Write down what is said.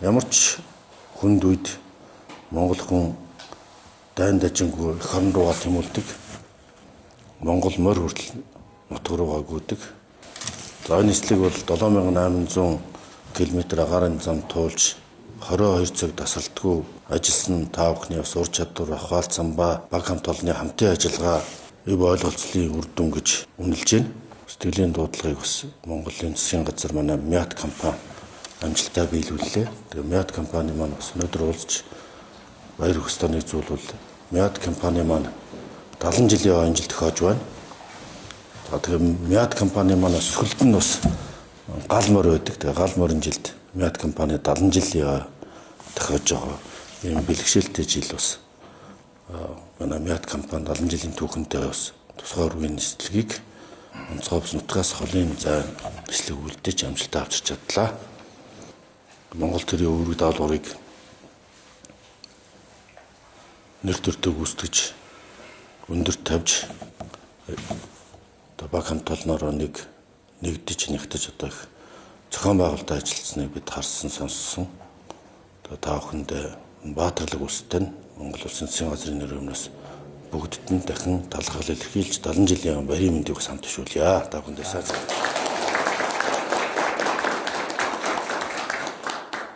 Ямар ч хүнд үед Монгол хүн дайн дажингүй эх орон руугаа тэмүүлдэг. Монгол морь хүртэл нутг руугаа гүйдэг. За, энэ нислэг бол 7800 км агаарын зам туулж 22 цаг тасралтгүй ажилласан та бүхний бас ур чадвар, ухаалцсан ба баг хамт олонны хамтын ажиллагаа өв ойлголцлын үр дүн гэж үнэлж байна. Сэтгэлийн дуудлагыг бас Монголын засгийн газар, манай МИАТ компани амжилттай биелүүллээ. Тэгээ МИАТ компани маань бас өнөөдөр уулзч баяр хөөх ёстой нэг зүйл бол МИАТ компани маань 70 жилийн энэ жил тохиож байна. За, тэгээ МИАТ компани маань сөлд нь бас гал морь байдаг. Тэгээ гал морин жилд МИАТ компани 70 жилийн тохиож байгаа. Ийм бэлгэшээлтэй жил бас манай МИАТ компани 70 жилийн түүхэнтэй бас тусгай өргөний нислэгийг онцгой бус нутгаас холын зай нислэг үлдээж амжилттай авчирч чадлаа. Монгол төрийн үүрэг даалгаврыг нэр төртөө гүйцэтгэж, өндөр тавьж, одоо баг хамт олноороо нэг нэгдэж нягтаж одоо их зохион байгуулалтаа ажилласныг бид харсан, сонссон. Одоо та бүхэндээ баатарлаг улстай нь Монгол Улсын засгийн газрын нэр өмнөөс бүгдд нь дахин талархал илэрхийлж, 70 жилийн баярын мэндийг бас хамт түшүүлье. Та бүхэндээ сайн.